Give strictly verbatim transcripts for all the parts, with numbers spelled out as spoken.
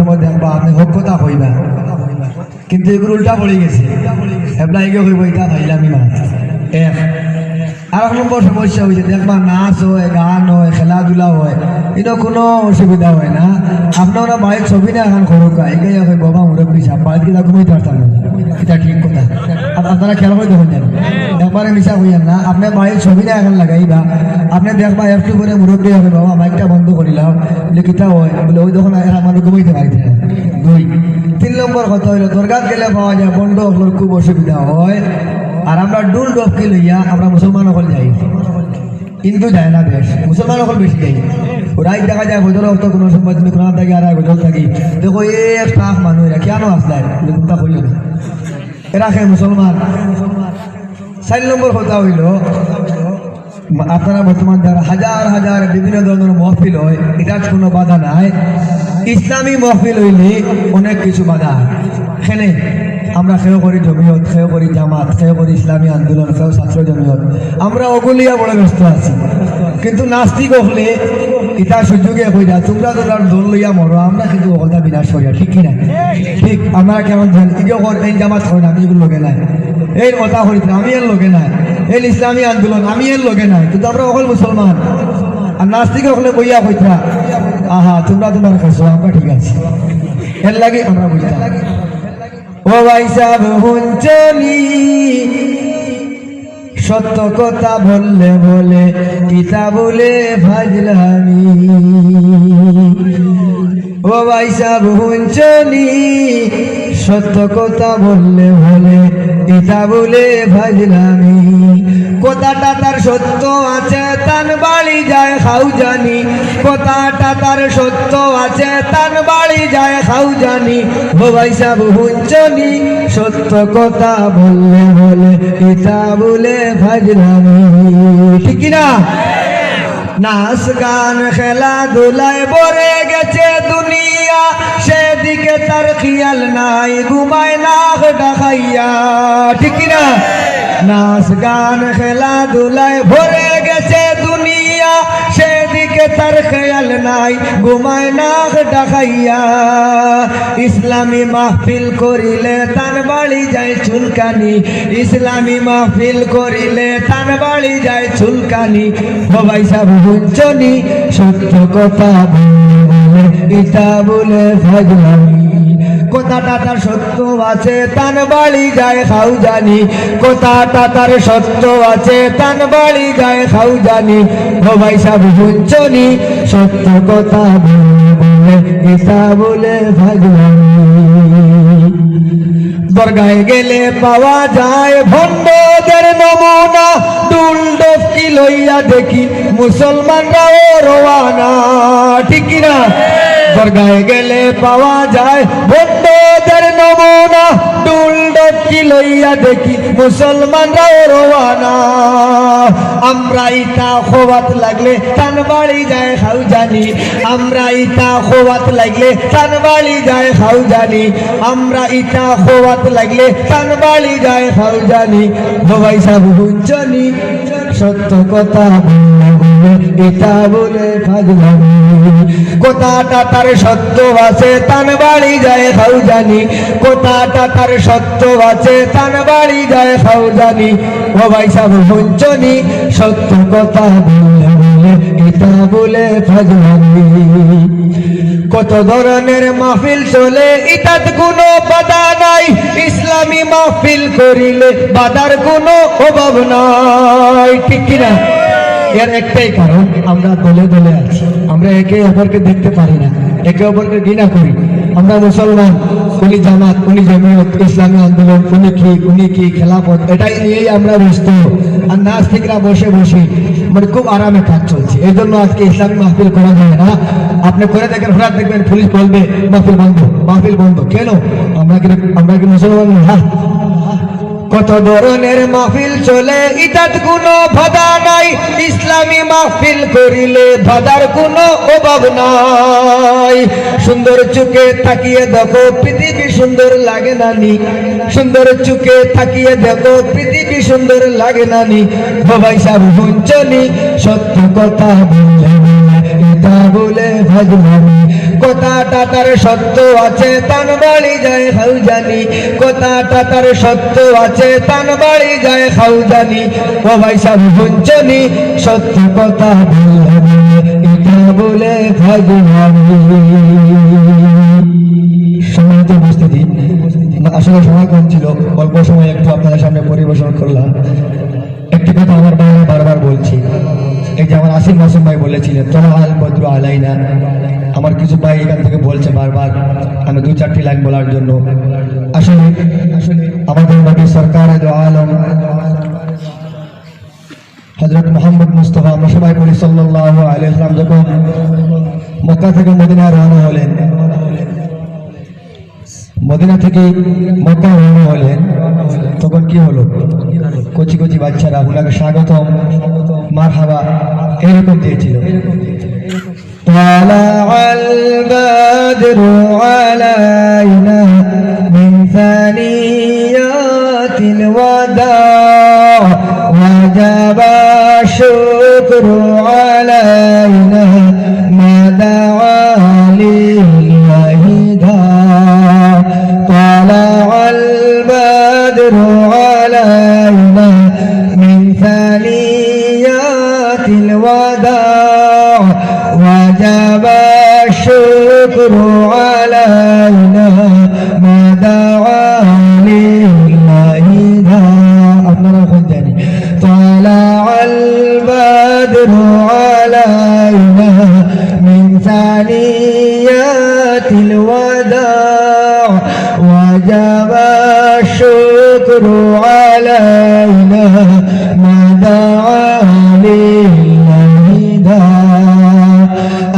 সময় দেখবা আপনে হক কথা কইবা, কিন্তু এগুলো উল্টা পড়ি গেছে। এবলা এগিয়ে কইব, "ইটা পাইলামই না।" এক। আর এক নম্বর সমস্যা অইছে, দেখবা নাচ অয়, গান অয়, খেলাধুলা অয়, ইনো কুনু অসুবিধা অয় না। আপনারা বাড়িত ছবি না এখন করুকা, এগিয়ে কইব, "বাবা মুরব্বি সাব, বাড়িত কিতা ঘুমাইতে পারতাম না।" ইটা ঠিক কথা। আপ-, আপনারা খেয়াল করি দেখইন যেন, একবারে মিছা কইয়েন না। আপনে বাড়িত ছবি না এখন লাগাইবা, আপনে দেখবা একটু পরে মুরব্বি অয়, "বাবা মাইকটা বন্ধ করিলাও।" বলে, "কিতা অয়?" বলে, "ওই দেখো না, এরা মানুষ ঘুমাইতে পারিতে না।" দুই। তিন নম্বর কথা অইলো, দরগাত গেলে পাওয়া যায় ভন্ড অকলর খুব অসুবিধা অয়। আর আমরা ডুল ডফকি লইয়া আমরা মুসলমান অকল যাই, হিন্দু যায় না বেশ, মুসলমান অকল বেশি যাই। ও রাইত দেখা যায় ফজর অক্ত কুনু সময় তুমি কোরআন থাকি আর গজল থাকি, দেখো এক লাখ মানুষ এরা কেন আসলে, বলে, "কুনটা কইও না, এরা কে মুসলমান?" চাইর নম্বর কথা অইলো, আপনারা বর্তমান যারা হাজার হাজার বিভিন্ন ধরনের মহফিল অয়, ইটাত কুনু বাধা নাই। ইসলামী মহফিল অইলে অনেক কিছু বাধা। কেনে আমরা কেউ করি জমিয়ত, কেউ করি জামাত, কেউ করি ইসলামী আন্দোলন, কেউ ছাত্র জমিয়ত, আমরা অগুলিয়া বড় ব্যস্ত আছি। কিন্তু নাস্তিক অকলে ইটা সুযোগে কইরা, "তোমরা তোমরার দল লইয়া মরো, আমরা কিন্তু অকলতা বিনাশ করিয়া", ঠিক কি না? ঠিক। আমরা কেমন জানি, ইগো কর, এই জামাত করে না, আমি এগুলো লগে নাই। এই কথা কইতরা, আমি এর লগে নাই। এই ইসলামী আন্দোলন, আমি এর লগে নাই। কিন্তু আমরা অকল মুসলমান। আর নাস্তিক অকলে বইয়া কইতরা, "আহা, তোমরা তোমরার কাছে, আমরা ঠিক আছি।" এর লাগি আমরা বুঝতাম। ও ভাই সাহেব, হুনছনি? সত্য কথা বললে বলে ইতা বলে ফাজলামি। ও ভাই সাহেব, হুনছনি? সত্য কথা বললে বলে ইতা বলে ফাজলামি। কথাটা তার সত্য আছে, তান বাড়ি যায় খাউজানি। কথাটা তার সত্য আছে, তান বাড়ি যায় খাউজানি। ও ভাই সাহেব, হুনছনি? সত্য কথা বললে বলে ইতা বলে ফাজলামি। ঠিক কি না? নাচ গান খেলাধুলায় ভরে গেছে দুনিয়া, সেদিকে তার খেয়াল নাই, ঘুমায় নাক ডাকাইয়া। ঠিক কি না? নাচ গান খেলাধুলায় ভরে গেছে দুনিয়া, সেদিকে তার খেয়াল নাই, ঘুমায় নাক ডাকাইয়া। ইসলামী মাহফিল করিলে তান বাড়ি যায় চুলকানি, ইসলামী মাহফিল করিলে তান বাড়ি যায় চুলকানি। ও ভাই সাহেব, হুনছনি? সত্য কথা বললে বলে ইতা বলে ফাজলামি। কথাটা তার সত্য আছে, তান বাড়ি যায় খাউজানি। কথাটা তার সত্য আছে, তান বাড়ি যায় খাউজানি। ও ভাই সাহেব, হুনছনি? সত্য কথা বললে বলে ইতা বলে ফাজলামি। দরগায় গেলে পাওয়া যায় ভন্ডদের নমুনা, ডুল ডফকি লইয়া দেখি মুসলমানরাও রওয়ানা। ঠিক কি না? দরগায় গেলে পাওয়া যায় ভন্ডদের নমুনা, ডুল ডফকি লইয়া দেখি মুসলমানরাও রওয়ানা। আমরা ইতা খোয়াত লাগলে তান বাড়ি যায় খাউজানি, আমরা ইতা খোয়াত লাগলে তান বাড়ি যায় খাউজানি, আমরা ইতা খোয়াত লাগলে তান বাড়ি যায় খাউজানি। ও ভাই সাহেব, হুনছনি? সত্য কথা বললে বলে ইতা বলে ফাজলামি। কথাটা তার সত্য আছে, তান বাড়ি যায় খাউজানি। কথাটা তার সত্য আছে, তান বাড়ি যায় খাউজানি। ও ভাই সাহেব, হুনছনি? সত্য কথা বললে বলে ইতা বলে ফাজলামি। কত ধরনের মাহফিল চলে, ইতাত কোনো বাধা নাই। ইসলামী মাহফিল করিলে বাধার কোনো অভাব নাই। ঠিক কি না? এর একটাই কারণ, আমরা দলে দলে আছি, আমরা একে অপরকে দেখতে পারি না, একে অপরকে ঘৃণা করি। আমরা মুসলমান, উনি জামাত, উনি জমিয়ত, ইসলামী আন্দোলন, উনি কি, উনি কি, খেলাফত, এটাই নিয়েই আমরা ব্যস্ত। আর নাস্তিকরা বসে বসে মানে খুব আরামে কাজ চলছে, এই জন্য আজকে ইসলামী মাহফিল করা যায় না। আপনি করে দেখেন, হঠাৎ দেখবেন পুলিশ বলবে, "মাহফিল বন্ধ, মাহফিল বন্ধ।" কেন? আমরা কি, আমরা কি মুসলমান না? কত ধরনের মাহফিল চলে, ইতাত কোনো বাধা নাই। ইসলামী মাহফিল করিলে বাধার কোনো অভাব নাই। সুন্দর চোখে তাকিয়ে দেখো, পৃথিবী সুন্দর লাগে না নি? সুন্দর চোখে তাকিয়ে দেখো, পৃথিবী সুন্দর লাগে না নি? ও ভাই সাহেব, হুনছনি? সত্য কথা বললে বলে, ইতা বলে ফাজলামি। কথাটা তার সত্য আছে, তান বাড়ি যায় খাউজানি। কথাটা তার সত্য আছে, তান বাড়ি যায় খাউজানি। ও ভাই সাহেব, হুনছনি? সত্য কথা বললে, এটা বলে খাজুয়ানি। সম্মানিত উপস্থিতি, আসলে সময় কম ছিল, অল্প সময় একটু আপনাদের সামনে পরিবেশন করলাম। একটি কথা আমার ভাইরা বারবার বলছি, এই যে আমার আসিফ মাসুম ভাই বলেছিলেন, "তলা আল বদরু আলাইনা।" আমার কিছু ভাই এখান থেকে বলছে বারবার, আমি দু চারটি লাইন বলার জন্য। আসলে, আসলে আমাদের নবী সরকার দু আলম হযরত মুহাম্মদ মুস্তাফা, আমরা সবাই বলি সাল্লাল্লাহু আলাইহি ওয়াসাল্লাম, যখন মক্কা থেকে মদিনায় রওনা হলেন, মদিনা থেকে মক্কা রওনা হলেন, তখন কি হলো? কচি কচি বাচ্চারা ওনাকে স্বাগতম, মারহাবা, এরকম দিয়েছিল। طلع البدر علينا من ثنيات الوداع، وجب الشكر علينا ما دعا لله داع. طلع البدر علينا من ثنيات الوداع، وجب الشكر علينا ما دعا لله داع. আপনারাও কইন জানি। طلع البدر علينا من ثنيات الوداع، وجب الشكر علينا ما دعا لله داع.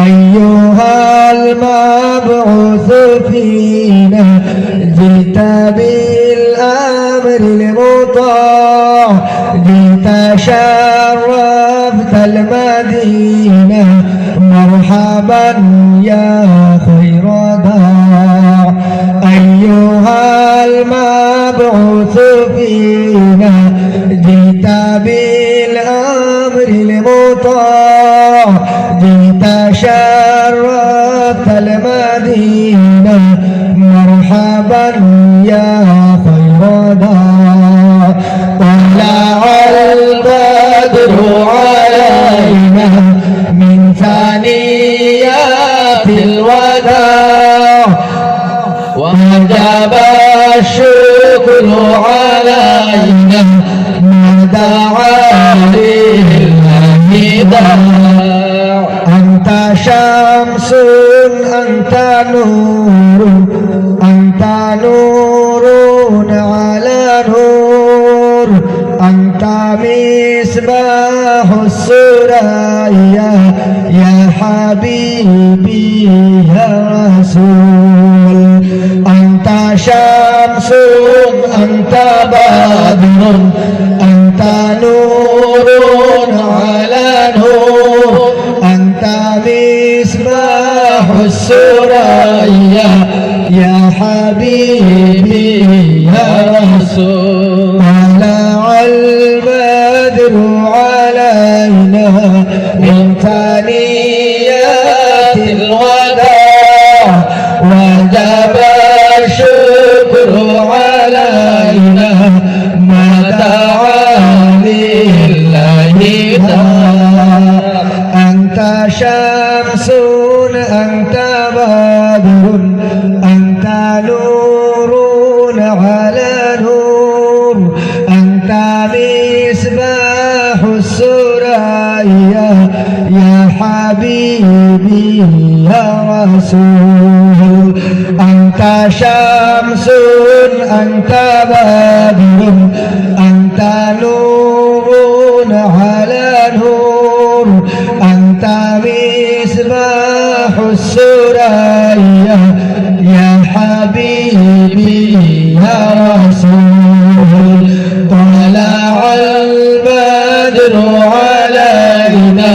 أيها المبعوث فينا، جئت بالأمر المطاع، جئت شرفت المدينة، مرحبا يا خير داع. أيها المبعوث فينا، جئت بالأمر المطاع، جئت شرفت المدينة، مرحبا يا خير داع. طلع البدر علينا من ثنيات الوداع، وجب الشكر علينا ما دعا لله داع. أنت شمس، أنت نور، أنت نور على نور، أنت مصباح الثريا يا حبيبي يا رسول. أنت شمس، أنت بدر، أنت نور على نور، أنت مصباح الثريا يا حبيبي يا رسول. طلع البدر علينا من ثنيات الوداع، وجب الشكر علينا ما دعا لله داع. أنت شمس، أنت بدر، أنت نور على نور، أنت مصباح الثريا يا حبيبي يا رسول. أنت شمس، أنت بدر، أنت نور على نور، أنت مصباح الثريا يا حبيبي يا رسول. طلع البدر علينا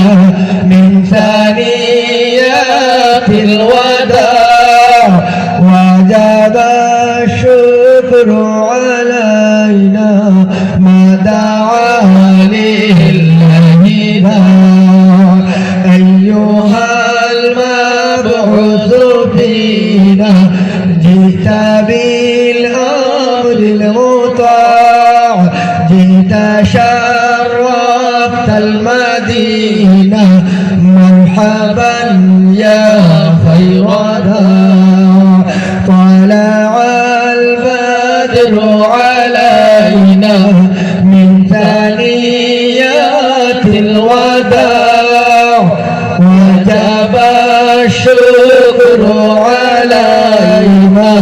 من ثنيات الوداع، وجب الشكر علينا ما دعا لله داع. أيها المبعوث جئت بالأمر المطاع، جئت شرفت المدينة، مرحبا يا خير داع. طلع البدر علينا من ثنيات الوداع، وجب الشكر علينا